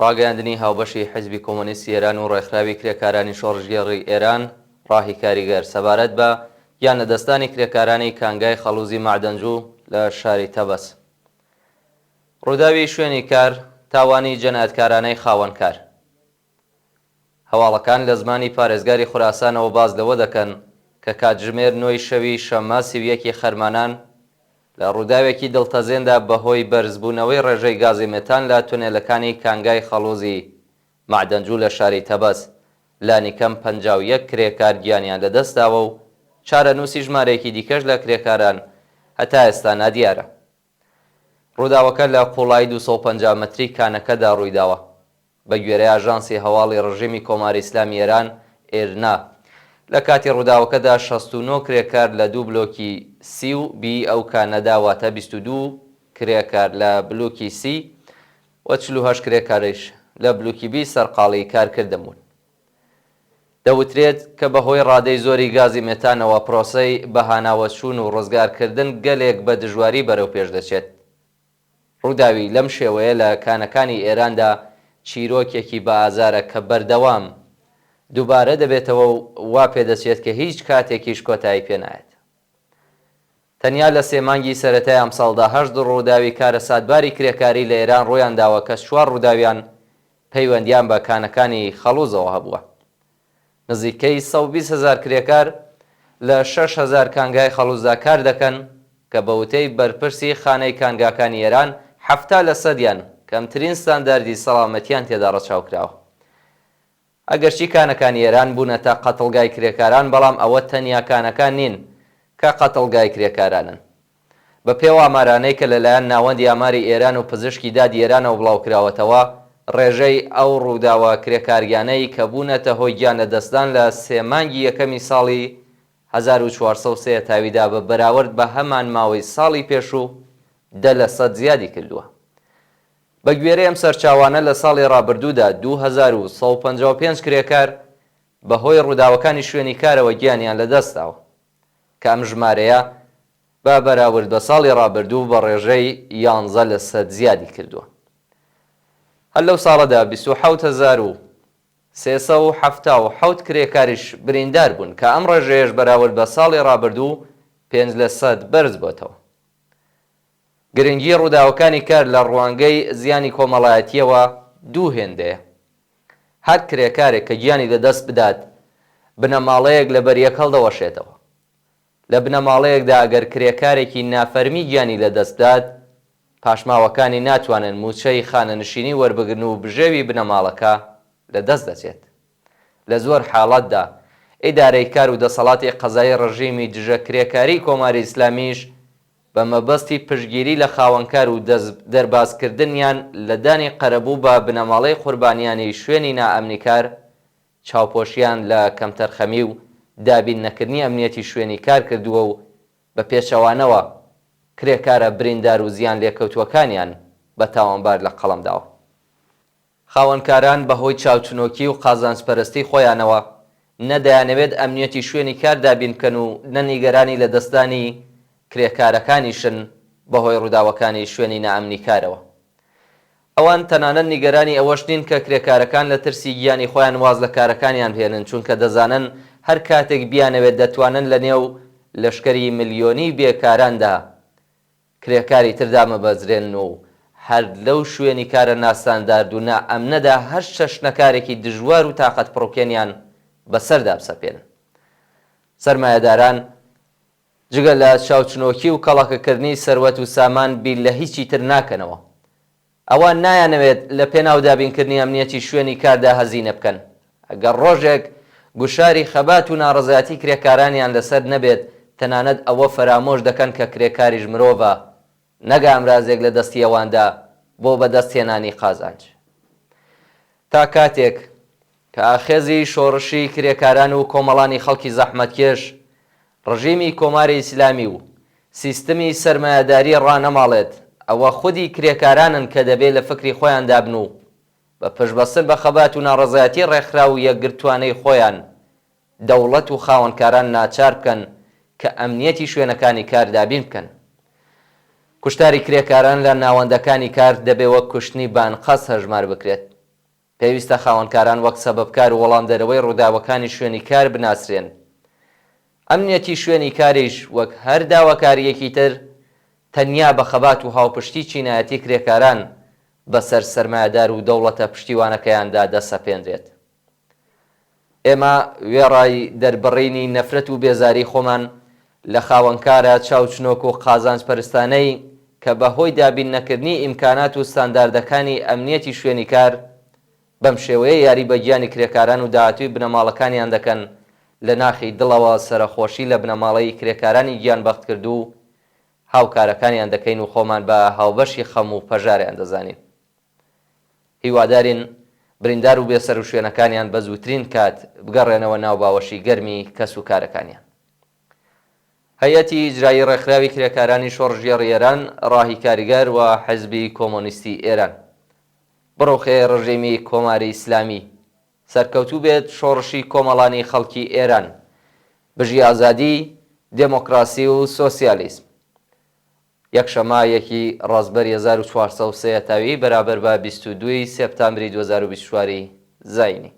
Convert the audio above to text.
ڕاگەیاندنی هاوبەشی حیزبی کۆمۆنیستی ئێران و ڕێکخراوی کرێکارانی شۆڕشگێڕی ئێران ڕاهی کاریگەر سەبارەت بە گیانلەدەستدانی کرێکارانی کانگای خەڵوزی مەعدەنجوو لە شاری تەبەس. ڕووداوی شوێنی کار، تاوانی جەنایەتکارانەی خاوەنکار. هەواڵەکان لە زمانی پارێزگاری خوراسانەوە باس لەوە دەکەن کە کاتژمێر نۆی شەوی شەممە 31 ی خەرمانان لە ڕووداوێکی دڵتەزێندا بەهۆی بەرزبوونەوەی ڕێژەی گازی مێتان لە تونێلەکانی کانگای خەڵوزی مەعدەنجوو لە شاری تەبەس لانیکەم 51 کرێکار گیانیان لەدەستداوە و چارەنووسی ژمارەیەکی دیکەش لە کرێکاران هەتا ئێستا نادیارە. ڕووداوەکە لە قووڵایی 250 مەتری کانەکەدا ڕوویداوە. بە گوێرەی ئاژانسی هەواڵی ڕژێمی کۆماری ئیسلامی ئێران، ئیرنا، لە کاتی ڕووداوەکەدا 69 کرێکار لە دوو بلۆکی سی و بی ئەو کانەدا واتە 22 کرێکار لە بلوکی سی و 48 کرێکاریش لە بلوکی بی سەرقاڵی کارکردن بوون. دەوترێت کە بەهۆی ڕادەی زۆری گازی مێتانەوە پرۆسەی بەهاناوەچوون و ڕزگارکردن گەلێک بە دژواری بەرەوپێش دەچێت. ڕووداوی لەم شێوەیە لە کانەکانی ئێراندا چیرۆکێکی بە ئازارە کە بەردەوام دووبارە دەبێتەوە و وا پێدەچێت کە هیچ کاتێکیش کۆتایی پێ نایەت. تەنیا لە سێ مانگی سەرەتای ئەمساڵدا هەشت ڕووداوی کارەساتباری کرێکاری لە ئێران ڕوویانداوە کە چوار ڕووداویان پەیوەندیان بە کانەکانی خەڵوزەوە هەبووە. نزیکەی 120,000 کرێکار لە 6000 کانگای خەڵوزدا کار دەکەن کە بە وتەی بەرپرسی خانەی کانگاکانی ئێران 70 لە سەدیان کەمترین ستانداردی سەڵامەتیان تێدا ڕەچاو کراوە. ئەگەرچی کانەکانی ئێران بوونەتە قەتڵگای کرێکاران، بەڵام ئەوە تەنیا کانەکان نین کە قەتڵگای کرێکارانن. بە پێ ئەو ئامارانەی کە لە لایەن ناوەندی ئاماری ئێران و پزشکی دادی ئێرانەوە بڵاو کراوەتەوە، ڕێژەی ئەو ڕووداوە کرێکارییانەی کە بوونەتە هۆی گیان لەدەستدان لە سێ مانگی یەکەمی ساڵی 1403 هەتاویدا بە بەراورد بە هەمان ماوەی ساڵی پێشوو 10 لەسەد زیادی کردووە. بە گوێرەی ئەم سەرچاوانە لە ساڵی ڕابردوودا 2155 کرێکار بە هۆی ڕووداوەکانی شوێنی کارەوە گیانیان لەدەستداوە کە ئەم ژمارەیە بە بەراورد بە ساڵی ڕابردوو بە ڕێژەی 11 لەسەد زیادی کردووە. هەر لەو ساڵەدا 27377 کرێکاریش بریندار بوون کە ئەم ڕێژەیەش بەراورد بە ساڵی ڕابردوو 5 لەسەد بەرز بۆتەوە. گرنگی ڕووداوەکانی کار لە ڕوانگەی زیانی کۆمەڵایەتییەوە دوو هێندەیە. هەر کرێکارێک کە گیانی لەدەست بدات، بنەماڵەیەک لەبەریەک هەڵدەوەشێتەوە. لە بنەماڵەیەکدا ئەگەر کرێکارێکی نافەرمی گیانی لەدەست بدات، پاشماوەکانی ناتوانن مووچەی خانەنشینی وەربگرن و بژێوی بنەماڵەکە لەدەست دەچێت. لە زۆر حاڵەتدا ئیدارەی کار و دەسەڵاتی قەزایی ڕژیمی دژە کرێکاریی کۆماری ئیسلامیش بە مەبەستی پشتگیری لە خاوەنکار و دەست دەربازکردنیان لە دانی قەرەبوو بە بنەماڵەی قوربانیانی شوێنی نائەمنی کار، چاوپۆشیان لە کەمتەرخەمی و دابین نەکردنی ئەمنیەتی شوێنی کار کردووە و بە پێچەوانەوە کرێکارە بریندار و زیان لێکەوتووەکانیان بە تاوانبار لە قەڵەم داوە. خاوەنکاران بە هۆی چاوچنۆکی و قازانجپەرستی خۆیانەوە نە دەیانەوێت ئەمنیەتی شوێنی کار دابین بکەن و نە نیگەرانی لەدەستدانی کرێکارەکانیشن بە هۆی ڕووداوەکانی شوێنی نائەمنی کارەوە. ئەوان تەنانەت نیگەرانی ئەوەش نین کە کرێکارەکان لە ترسی گیانی خۆیان واز لە کارەکانیان بهێنن چونکە دەزانن هەر کاتێک بیانەوێت دەتوانن لە نێو لەشکری ملیۆنی بێکاراندا کرێکاری تر دامەبەزرێنن و هەر لەو شوێنی کارە ناستاندارد و نائەمنەدا هەر چەشنە کارێکی دژوار و تاقەتپڕوکێنیان بەسەردا بسەپێنن. سەرمایەداران جگە لە چاوچنۆکی و کەڵەکەکردنی سەروەت و سامان بیر لە هیچی تر ناکەنەوە. ئەوان نایانەوێت لە پێناو دابینکردنی ئەمنیەتی شوێنی کاردا هەزینە بکەن. ئەگەر ڕۆژێک گوشاری خەبات و ناڕەزایەتی کرێکارانیان لەسەر نەبێت، تەنانەت ئەوە فەرامۆش دەکەن کە کرێکاریش مرۆڤە، نەک ئامرازێک لە دەستی ئەواندا بۆ بەدەستهێنانی قازانج. تا کاتێک کە ئاخێزی شۆڕشی کرێکاران و کۆمەڵانی خەڵکی زەحمەتکێش، ڕژیمی کۆماری ئیسلامی و سیستمی سەرمایەداری ڕانەماڵێت، ئەوە خودی کرێکارانن کە دەبێ لە فکری خۆیاندا بن و بە پشتبەستن بە خەبات و ناڕەزایەتی ڕێکخراو و یەکگرتووانەی خۆیان، دەوڵەت و خاوەنکاران ناچار بکەن کە ئەمنیەتی شوێنەکانی کار دابین بکەن. کوشتاری کرێکاران لە ناوەندەکانی کار دەبێ وەک کوشتنی بە ئەنقەست هەژمار بکرێت. پێویستە خاوەنکاران وەک سەبەبکار و وەڵامدەرەوەی ڕووداوەکانی شوێنی کار بناسرێن. ئەمنیەتی شوێنی کاریش وەک هەر داواکارییەکی تر تەنیا بە خەبات و هاوپشتی چینایەتی کرێکاران بەسەر سەرمایەدار و دەوڵەتە پشتیوانەکەیاندا دەسەپێنرێت. ئێمە وێڕای دەربڕینی نەفرەت و بێزاری خۆمان لە خاوەنکارە چاوچنۆک و قازانجپەرستانەی کە بە هۆی دابین نەکردنی ئیمکانات و ستانداردەکانی ئەمنیەتی شوێنی کار بەم شێوەیە یاری بە گیانی کرێکاران و داهاتووی بنەماڵەکانیان دەکەن لە ناخی دڵەوە سەرەخۆشی لە بنەماڵەی کرێکارانی گیانبەختکردوو و هاوکارەکانیان دەکەین و خۆمان بە هاوبەشی خەم و پەژارەیان دەزانین. هیوادارین بریندار و بێسەروشوێنەکانیان بە زووترین کات بگەڕێنەوە ناو باوەشی گەرمی کەس و کارەکانیان. هەیئەتی ئیجرایی ڕێکخراوی کرێکارانی شۆڕشگێڕی ئێران، ڕاهی کاریگەر و حیزبی کۆمۆنیستی ئێران. بڕوخێ ڕژێمی کۆماری ئیسلامی. سەرکەوتوو بێت شۆڕشی کۆمەڵانی خەڵکی ئێران. بژی ئازادی، دێمۆکڕاسی و سۆسیالیسم. یەکشەممە یەکی ڕەزبەری 1403 هەتاوی بەرابەر بە 22 ی سێپتامبری 2024 ی زایینی.